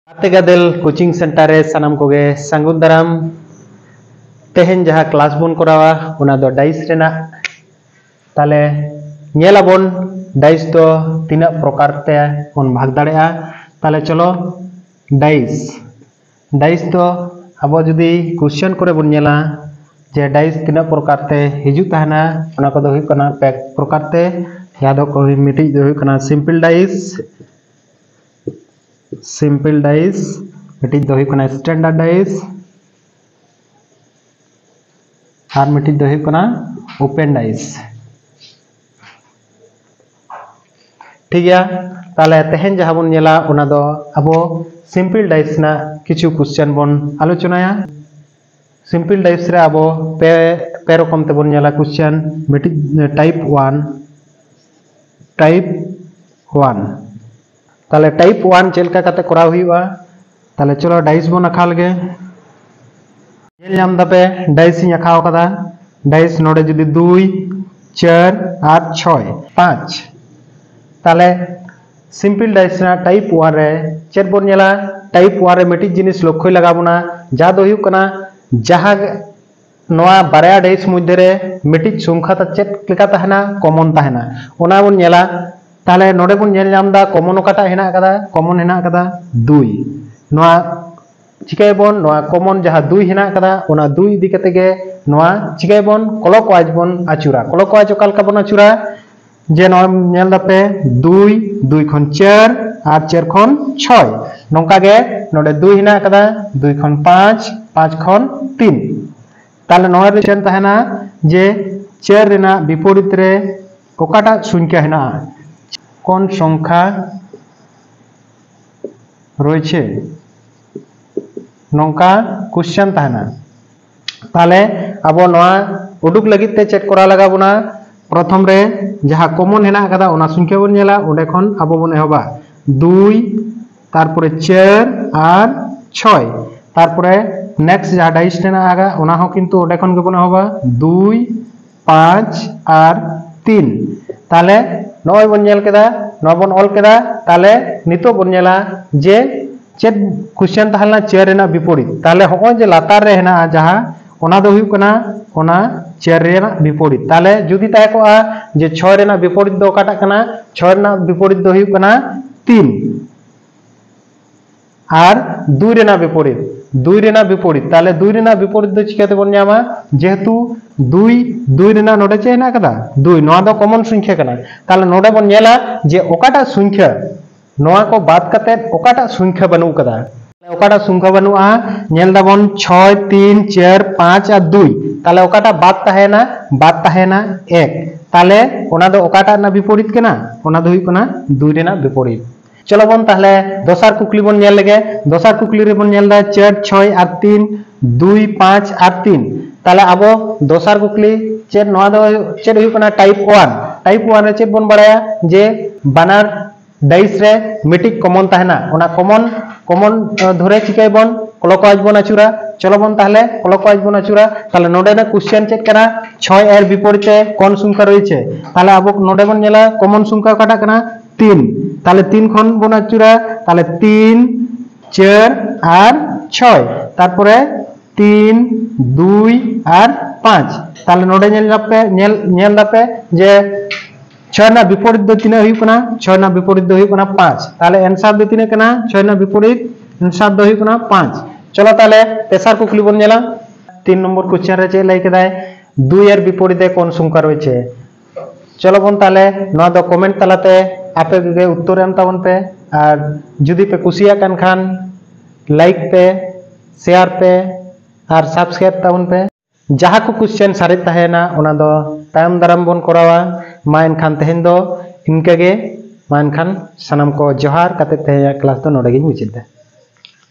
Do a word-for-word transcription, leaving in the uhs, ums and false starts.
ᱜᱟᱛᱮ ᱜᱟᱫᱮᱞ coaching centre ᱨᱮ ᱥᱟᱱᱟᱢ ᱠᱚᱜᱮ ᱥᱟᱹᱜᱩᱱ ᱫᱟᱨᱟᱢ᱾ ᱛᱮᱦᱮᱧ ᱡᱟᱦᱟᱸ ᱠᱞᱟᱥ ᱵᱚᱱ ᱠᱚᱨᱟᱣᱟ, ᱚᱱᱟ ᱫᱚ ᱰᱟᱭᱤᱥ ᱨᱮᱱᱟᱜ᱾ ᱛᱟᱦᱞᱮ ᱧᱮᱞ ᱟᱵᱚᱱ ᱰᱟᱭᱤᱥ ᱫᱚ ᱛᱤᱱᱟᱹᱜ ᱯᱨᱚᱠᱟᱨ ᱛᱮ ᱵᱚᱱ ᱵᱷᱟᱜᱽ ᱫᱟᱲᱮᱭᱟᱜᱼᱟ᱾ ᱛᱟᱦᱞᱮ ᱪᱚᱞᱚ, ᱰᱟᱭᱤᱥ, ᱰᱟᱭᱤᱥ ᱫᱚ ᱟᱵᱚ ᱡᱩᱫᱤ ᱠᱳᱥᱪᱮᱱ ᱠᱚᱨᱮ ᱵᱚᱱ ᱧᱮᱞᱟ, ᱡᱮ ᱰᱟᱭᱤᱥ ᱛᱤᱱᱟᱹᱜ ᱯᱨᱚᱠᱟᱨ ᱛᱮ ᱦᱤᱡᱩᱜ ᱛᱟᱦᱮᱱᱟ, ᱚᱱᱟ ᱠᱚᱫᱚ ᱦᱩᱭᱩᱜ ᱠᱟᱱᱟ ᱯᱮ ᱯᱨᱚᱠᱟᱨ ᱛᱮ᱾ ᱡᱟᱦᱟᱸ ᱫᱚ ᱠᱚ-, ᱢᱤᱫᱴᱤᱡ ᱫᱚ ᱦᱩᱭᱩᱜ ᱠᱟᱱᱟ ᱥᱤᱢᱯᱤᱞ ᱰᱟᱭᱤᱥ, ᱥᱤᱢᱯᱤᱞ ᱰᱟᱭᱤᱥ, ᱢᱤᱫᱴᱤᱡ ᱫᱚ ᱦᱩᱭᱩᱜ ᱠᱟᱱᱟ ᱥᱴᱮᱱᱰᱟᱨᱰ ᱰᱟᱭᱤᱥ, ᱟᱨ ᱢᱤᱫᱴᱤᱡ ᱫᱚ ᱦᱩᱭᱩᱜ ᱠᱟᱱᱟ ᱳᱯᱮᱱ ᱰᱟᱭᱤᱥ᱾ ᱴᱷᱤᱠ ᱜᱮᱭᱟ, ᱛᱟᱦᱞᱮ ᱛᱮᱦᱮᱧ ᱡᱟᱦᱟᱸ ᱵᱚᱱ ᱧᱮᱞᱟ, ᱚᱱᱟ ᱫᱚ ᱟᱵᱚ ᱥᱤᱢᱯᱤᱞ ᱰᱟᱭᱤᱥ ᱨᱮᱱᱟᱜ ᱠᱤᱪᱷᱩ ᱠᱳᱥᱪᱮᱱ ᱵᱚᱱ ᱟᱞᱳᱪᱚᱱᱟᱭᱟ᱾ ᱥᱤᱢᱯᱤᱞ ᱰᱟᱭᱤᱥ ᱨᱮ ᱟᱵᱚ ᱯᱮ, ᱯᱮ ᱨᱚᱠᱚᱢ ᱛᱮᱵᱚᱱ ᱧᱮᱞᱟ ᱠᱳᱥᱪᱮᱱ᱾ ᱢᱤᱫᱴᱤᱡ ᱴᱟᱭᱤᱯ ᱳᱣᱟᱱ, ᱴᱟᱭᱤᱯ ᱳᱣᱟᱱ᱾ ᱛᱟᱦᱞᱮ ᱴᱟᱭᱤᱯ ᱳᱣᱟᱱ ᱪᱮᱫ ᱞᱮᱠᱟ ᱠᱟᱛᱮ ᱠᱚᱨᱟᱣ ᱦᱩᱭᱩᱜᱼᱟ? ᱛᱟᱦᱞᱮ ᱪᱚᱞᱚ ᱰᱟᱭᱤᱥ ᱵᱚᱱ ᱟᱸᱠᱷᱟᱣ ᱞᱮᱜᱮ᱾ ᱧᱮᱞ ᱧᱟᱢ ᱫᱟᱯᱮ, ᱰᱟᱭᱤᱥ ᱤᱧ ᱟᱸᱠᱷᱟᱣ ᱠᱟᱫᱟ᱾ ᱰᱟᱭᱤᱥ ᱱᱚᱰᱮ ᱡᱩᱫᱤ ᱫᱩᱭ, ᱪᱟᱨ ᱟᱨ ᱪᱷᱚᱭ, ᱯᱟᱸᱪ, ᱛᱟᱦᱞᱮ ᱥᱤᱢᱯᱤᱞ ᱰᱟᱭᱤᱥ ᱨᱮᱱᱟᱜ ᱴᱟᱭᱤᱯ ᱳᱣᱟᱱ ᱨᱮ ᱪᱮᱫ ᱵᱚᱱ ᱧᱮᱞᱟ? ᱴᱟᱭᱤᱯ ᱳᱣᱟᱱ ᱨᱮ ᱢᱤᱫᱴᱤᱡ ᱡᱤᱱᱤᱥ ᱞᱚᱠᱠᱷᱚᱭ ᱞᱟᱜᱟᱣ ᱵᱚᱱᱟ, ᱡᱟ ᱫᱚ ᱦᱩᱭᱩᱜ ᱠᱟᱱᱟ ᱡᱟᱦᱟᱸ ᱱᱚᱣᱟ ᱵᱟᱨᱭᱟ ᱰᱟᱭᱤᱥ ᱢᱚᱫᱽᱫᱷᱮ ᱨᱮ ᱢᱤᱫᱴᱤᱡ ᱥᱚᱝᱠᱷᱟ ᱛᱟ-, ᱪᱮᱫ ᱞᱮᱠᱟ ᱛᱟᱦᱮᱱᱟ? ᱠᱚᱢᱚᱱ ᱛᱟᱦᱮᱱᱟ, ᱚᱱᱟ ᱵᱚᱱ ᱧᱮᱞᱟ᱾ ᱛᱟᱦᱞᱮ ᱱᱚᱰᱮ ᱵᱚᱱ ᱧᱮᱞ ᱧᱟᱢ ᱮᱫᱟ ᱠᱚᱢᱚᱱ ᱚᱠᱟᱴᱟᱜ ᱦᱮᱱᱟᱜ ᱟᱠᱟᱫᱟ? ᱠᱚᱢᱚᱱ ᱦᱮᱱᱟᱜ ᱟᱠᱟᱫᱟ ᱫᱩᱭ᱾ ᱱᱚᱣᱟ ᱪᱤᱠᱟᱹᱭᱟᱵᱚᱱ? ᱱᱚᱣᱟ ᱠᱚᱢᱚᱱ ᱡᱟᱦᱟᱸ ᱫᱩᱭ ᱦᱮᱱᱟᱜ ᱟᱠᱟᱫᱟ, ᱚᱱᱟ ᱫᱩᱭ ᱤᱫᱤ ᱠᱟᱛᱮ ᱜᱮ ᱱᱚᱣᱟ ᱪᱤᱠᱟᱹᱭᱟᱵᱚᱱ? ᱠᱞᱚᱠᱣᱟᱭᱤᱡ ᱵᱚᱱ ᱟᱹᱪᱩᱨᱟ᱾ ᱠᱞᱚᱠᱣᱟᱭᱤᱡ ᱚᱠᱟ ᱞᱮᱠᱟ ᱵᱚᱱ ᱟᱹᱪᱩᱨᱟ? ᱡᱮ ᱱᱚᱣᱟ ᱧᱮᱞ ᱫᱟᱯᱮ, ᱫᱩᱭ, ᱫᱩᱭ ᱠᱷᱚᱱ ᱪᱟᱨ, ᱟᱨ ᱪᱟᱨ ᱠᱷᱚᱱ ᱪᱷᱚᱭ᱾ ᱱᱚᱝᱠᱟ ᱜᱮ ᱱᱚᱰᱮ ᱫᱩᱭ ᱦᱮᱱᱟᱜ ᱟᱠᱟᱫᱟ, ᱫᱩᱭ ᱠᱷᱚᱱ ᱯᱟᱸᱪ, ᱯᱟᱸᱪ ᱠᱷᱚᱱ ᱛᱤᱱ᱾ ᱛᱟᱦᱞᱮ ᱱᱚᱣᱟ ᱨᱮ ᱪᱮᱫ ᱛᱟᱦᱮᱱᱟ? ᱡᱮ ᱪᱟᱨ ᱨᱮᱱᱟᱜ ᱵᱤᱯᱚᱨᱤᱛ ᱨᱮ ᱚᱠᱟᱴᱟᱜ ᱥᱚᱝᱠᱷᱟ ᱦᱮᱱᱟᱜᱼᱟ? ᱠᱚᱱ ᱥᱚᱝᱠᱷᱟ ᱨᱚᱭᱮᱪᱷᱮ? ᱱᱚᱝᱠᱟ ᱠᱳᱥᱪᱮᱱ ᱛᱟᱦᱮᱱᱟ᱾ ᱛᱟᱦᱞᱮ ᱟᱵᱚ ᱱᱚᱣᱟ ᱩᱰᱩᱠ ᱞᱟᱹᱜᱤᱫ ᱛᱮ ᱪᱮᱫ ᱠᱚᱨᱟᱣ ᱞᱟᱜᱟᱣ ᱵᱚᱱᱟ? ᱯᱨᱚᱛᱷᱚᱢ ᱨᱮ ᱡᱟᱦᱟᱸ ᱠᱚᱢᱚᱱ ᱦᱮᱱᱟᱜ ᱟᱠᱟᱫᱟ, ᱚᱱᱟ ᱥᱚᱝᱠᱷᱟ ᱵᱚᱱ ᱧᱮᱞᱟ, ᱚᱸᱰᱮ ᱠᱷᱚᱱ ᱟᱵᱚ ᱵᱚᱱ ᱮᱦᱚᱵᱟ᱾ ᱫᱩᱭ, ᱛᱟᱨᱯᱚᱨᱮ ᱪᱟᱨ ᱟᱨ ᱪᱷᱚᱭ, ᱛᱟᱨᱯᱚᱨᱮ ᱱᱮᱠᱥᱴ ᱡᱟᱦᱟᱸ ᱰᱟᱭᱤᱥ ᱦᱮᱱᱟᱜ ᱟᱠᱟᱫᱟ, ᱚᱱᱟ ᱦᱚᱸ ᱠᱤᱱᱛᱩ ᱚᱸᱰᱮ ᱠᱷᱚᱱ ᱜᱮᱵᱚᱱ ᱮᱦᱚᱵᱟ, ᱫᱩᱭ, ᱯᱟᱸᱪ ᱟᱨ ᱛᱤᱱ᱾ ᱛᱟᱦᱞᱮ ᱱᱚᱜᱼᱚᱭ ᱵᱚᱱ ᱧᱮᱞ ᱠᱮᱫᱟ, ᱱᱚᱣᱟ ᱵᱚᱱ ᱚᱞ ᱠᱮᱫᱟ᱾ ᱛᱟᱦᱞᱮ ᱱᱤᱛᱚᱜ ᱵᱚᱱ ᱧᱮᱞᱟ ᱡᱮ ᱪᱮᱫ ᱠᱚᱥᱪᱮᱱ ᱛᱟᱦᱮᱸ ᱞᱮᱱᱟ ᱪᱟᱨ ᱨᱮᱱᱟᱜ ᱵᱤᱯᱚᱨᱤᱛ? ᱛᱟᱦᱚᱞᱮ ᱦᱚᱸᱜᱼᱚᱭ ᱡᱮ ᱞᱟᱛᱟᱨ ᱨᱮ ᱦᱮᱱᱟᱜᱼᱟ ᱡᱟᱦᱟᱸ, ᱚᱱᱟ ᱫᱚ ᱦᱩᱭᱩᱜ ᱠᱟᱱᱟ ᱚᱱᱟ ᱪᱟᱨ ᱨᱮᱱᱟᱜ ᱵᱤᱯᱚᱨᱤᱛ᱾ ᱛᱟᱦᱚᱞᱮ ᱡᱩᱫᱤ ᱛᱟᱦᱮᱸ ᱠᱚᱜᱼᱟ ᱡᱮ ᱪᱷᱚᱭ ᱨᱮᱱᱟᱜ ᱵᱤᱯᱚᱨᱤᱛ ᱫᱚ ᱚᱠᱟᱴᱟᱜ ᱠᱟᱱᱟ? ᱪᱷᱚᱭ ᱨᱮᱱᱟᱜ ᱵᱤᱯᱚᱨᱤᱛ ᱫᱚ ᱦᱩᱭᱩᱜ ᱠᱟᱱᱟ ᱛᱤᱱ᱾ ᱟᱨ ᱫᱩᱭ ᱨᱮᱱᱟᱜ ᱵᱤᱯᱚᱨᱤᱛ, ᱫᱩᱭ ᱨᱮᱱᱟᱜ ᱵᱤᱯᱚᱨᱤᱛ, ᱛᱟᱦᱚᱞᱮ ᱫᱩᱭ ᱨᱮᱱᱟᱜ ᱵᱤᱯᱚᱨᱤᱛ ᱫᱚ ᱪᱤᱠᱟᱹ ᱛᱮᱵᱚᱱ ᱧᱟᱢᱟ? ᱡᱮᱦᱮᱛᱩ ᱫᱩᱭ, ᱫᱩᱭ ᱨᱮᱱᱟᱜ ᱱᱚᱰᱮ ᱪᱮᱫ ᱦᱮᱱᱟᱜ ᱟᱠᱟᱫᱟ? ᱫᱩᱭ, ᱱᱚᱣᱟ ᱫᱚ ᱠᱚᱢᱚᱱ ᱥᱚᱝᱠᱷᱟ ᱠᱟᱱᱟ᱾ ᱛᱟᱦᱚᱞᱮ ᱱᱚᱰᱮ ᱵᱚᱱ ᱧᱮᱞᱟ ᱡᱮ ᱚᱠᱟᱴᱟᱜ ᱥᱚᱝᱠᱷᱟ, ᱱᱚᱣᱟ ᱠᱚ ᱵᱟᱫ ᱠᱟᱛᱮ ᱚᱠᱟᱴᱟᱜ ᱥᱚᱝᱠᱷᱟ ᱵᱟᱹᱱᱩᱜ ᱟᱠᱟᱫᱟ? ᱚᱠᱟᱴᱟᱜ ᱥᱚᱝᱠᱷᱟ ᱵᱟᱹᱱᱩᱜᱼᱟ? ᱧᱮᱞ ᱫᱟᱵᱚᱱ ᱪᱷᱚᱭ, ᱛᱤᱱ, ᱪᱟᱨ, ᱯᱟᱸᱪ ᱟᱨ ᱫᱩᱭ᱾ ᱛᱟᱦᱚᱞᱮ ᱚᱠᱟᱴᱟᱜ ᱵᱟᱫ ᱛᱟᱦᱮᱱᱟ? ᱵᱟᱫ ᱛᱟᱦᱮᱱᱟ ᱮᱠ᱾ ᱛᱟᱦᱚᱞᱮ ᱚᱱᱟ ᱫᱚ ᱚᱠᱟᱴᱟᱜ ᱨᱮᱱᱟᱜ ᱵᱤᱯᱚᱨᱤᱛ ᱠᱟᱱᱟ? ᱚᱱᱟ ᱫᱚ ᱦᱩᱭᱩᱜ ᱠᱟᱱᱟ ᱫᱩᱭ ᱨᱮᱱᱟᱜ ᱵᱤᱯᱚᱨᱤᱛ᱾ ᱪᱚᱞᱚ ᱵᱚᱱ ᱛᱟᱦᱚᱞᱮ ᱫᱚᱥᱟᱨ ᱠᱩᱠᱞᱤ ᱵᱚᱱ ᱧᱮᱞ ᱞᱮᱜᱮ᱾ ᱫᱚᱥᱟᱨ ᱠᱩᱠᱞᱤ ᱨᱮᱵᱚᱱ ᱧᱮᱞ ᱮᱫᱟ ᱪᱟᱨ, ᱪᱷᱚᱭ ᱟᱨ ᱛᱤᱱ, ᱫᱩᱭ, ᱯᱟᱸᱪ ᱟᱨ ᱛᱤᱱ᱾ ᱛᱟᱦᱚᱞᱮ ᱟᱵᱚ ᱫᱚᱥᱟᱨ ᱠᱩᱠᱞᱤ ᱪᱮᱫ, ᱱᱚᱣᱟ ᱫᱚ ᱪᱮᱫ ᱦᱩᱭᱩᱜ ᱠᱟᱱᱟ? Type one. ᱴᱟᱭᱤᱯ ᱚᱣᱟᱱ ᱨᱮ ᱪᱮᱫ ᱵᱚᱱ ᱵᱟᱲᱟᱭᱟ? ᱡᱮ ᱵᱟᱱᱟᱨ ᱰᱟᱭᱤᱥ ᱨᱮ ᱢᱤᱫᱴᱤᱡ ᱠᱚᱢᱚᱱ ᱛᱟᱦᱮᱱᱟ, ᱚᱱᱟ ᱠᱚᱢᱚᱱ, ᱠᱚᱢᱚᱱ ᱫᱷᱚᱨᱮ ᱪᱤᱠᱟᱹᱭ ᱵᱚᱱ? ᱠᱞᱚᱠᱣᱟᱭᱤᱡ ᱵᱚᱱ ᱟᱹᱪᱩᱨᱟ᱾ ᱪᱚᱞᱚ ᱵᱚᱱ ᱛᱟᱦᱚᱞᱮ ᱠᱞᱚᱠᱣᱟᱭᱤᱡ ᱵᱚᱱ ᱟᱹᱪᱩᱨᱟ᱾ ᱛᱟᱦᱚᱞᱮ ᱱᱚᱰᱮᱱᱟᱜ ᱠᱚᱥᱪᱮᱱ ᱪᱮᱫ ᱠᱟᱱᱟ? ᱪᱷᱚᱭ ᱮᱨ ᱵᱤᱯᱚᱨᱤᱛᱮ ᱠᱚᱱ ᱥᱚᱝᱠᱷᱟ ᱨᱚᱭᱮᱪᱷᱮ? ᱛᱟᱦᱚᱞᱮ ᱟᱵᱚ ᱱᱚᱰᱮ ᱵᱚᱱ ᱧᱮᱞᱟ ᱠᱚᱢᱚᱱ ᱥᱚᱝᱠᱷᱟ ᱚᱠᱟᱴᱟᱜ ᱠᱟᱱᱟ? ᱛᱤᱱ᱾ ᱛᱟᱦᱚᱞᱮ ᱛᱤᱱ ᱠᱷᱚᱱ ᱵᱚᱱ ᱟᱹᱪᱩᱨᱟ, ᱛᱟᱦᱚᱞᱮ ᱛᱤᱱ, ᱪᱟᱨ ᱟᱨ ᱪᱷᱚᱭ, ᱛᱟᱨᱯᱚᱨᱮ ᱛᱤᱱ, ᱫᱩᱭ ᱟᱨ ᱯᱟᱸᱪ᱾ ᱛᱟᱦᱚᱞᱮ ᱱᱚᱰᱮ ᱧᱮᱞ ᱫᱟᱯᱮ, ᱧᱮᱞ, ᱧᱮᱞ ᱫᱟᱯᱮ ᱡᱮ ᱪᱷᱚᱭ ᱨᱮᱱᱟᱜ ᱵᱤᱯᱚᱨᱤᱛ ᱫᱚ ᱛᱤᱱᱟᱹᱜ ᱦᱩᱭᱩᱜ ᱠᱟᱱᱟ? ᱪᱷᱚᱭ ᱨᱮᱱᱟᱜ ᱵᱤᱯᱚᱨᱤᱛ ᱫᱚ ᱦᱩᱭᱩᱜ ᱠᱟᱱᱟ ᱯᱟᱸᱪ᱾ ᱛᱟᱦᱚᱞᱮ ᱮᱱᱥᱟᱨ ᱫᱚ ᱛᱤᱱᱟᱹᱜ ᱠᱟᱱᱟ? ᱪᱷᱚᱭ ᱨᱮᱱᱟᱜ ᱵᱤᱯᱚᱨᱤᱛ ᱮᱱᱥᱟᱨ ᱫᱚ ᱦᱩᱭᱩᱜ ᱠᱟᱱᱟ ᱯᱟᱸᱪ᱾ ᱪᱚᱞᱚ ᱛᱟᱦᱚᱞᱮ ᱛᱮᱥᱟᱨ ᱠᱩᱠᱞᱤ ᱵᱚᱱ ᱧᱮᱞᱟ᱾ ᱛᱤᱱ ᱱᱚᱢᱵᱚᱨ ᱠᱚᱥᱪᱮᱱ ᱨᱮ ᱪᱮᱫ ᱞᱟᱹᱭ ᱠᱮᱫᱟᱭ? ᱫᱩᱭ ᱮᱨ ᱵᱤᱯᱚᱨᱤᱛᱮ ᱠᱚᱱ ᱥᱚᱝᱠᱷᱟ ᱨᱚᱭᱮᱪᱷᱮ? ᱪᱚᱞᱚ ᱵᱚᱱ ᱛᱟᱦᱚᱞᱮ ᱱᱚᱣᱟ ᱫᱚ ᱠᱚᱢᱮᱱᱴ ᱛᱟᱞᱟᱛᱮ ᱟᱯᱮ ᱠᱚᱜᱮ ᱩᱛᱛᱚᱨ ᱮᱢ ᱛᱟᱵᱚᱱ ᱯᱮ᱾ ᱟᱨ ᱡᱩᱫᱤ ᱯᱮ ᱠᱩᱥᱤᱭᱟᱜ ᱠᱟᱱ ᱠᱷᱟᱱ ᱞᱟᱭᱤᱠ ᱯᱮ, ᱥᱮᱭᱟᱨ ᱯᱮ ᱟᱨ ᱥᱟᱵᱥᱠᱨᱟᱭᱤᱵ ᱛᱟᱵᱚᱱ ᱯᱮ᱾ ᱡᱟᱦᱟᱸ ᱠᱚ ᱠᱚᱥᱪᱮᱱ ᱥᱟᱨᱮᱡ ᱛᱟᱦᱮᱸᱭᱮᱱᱟ ᱚᱱᱟ ᱫᱚ ᱛᱟᱭᱚᱢ ᱫᱟᱨᱟᱢ ᱵᱚᱱ ᱠᱚᱨᱟᱣᱟ᱾ ᱢᱟ ᱮᱱᱠᱷᱟᱱ ᱛᱮᱦᱮᱧ ᱫᱚ ᱤᱱᱠᱟᱹ ᱜᱮ᱾ ᱢᱟ ᱮᱱᱠᱷᱟᱱ ᱥᱟᱱᱟᱢ ᱠᱚ ᱡᱚᱦᱟᱨ ᱠᱟᱛᱮ ᱛᱮᱦᱮᱧᱟᱜ ᱠᱞᱟᱥ ᱫᱚ ᱱᱚᱰᱮ ᱜᱤᱧ ᱢᱩᱪᱟᱹᱫ ᱮᱫᱟ᱾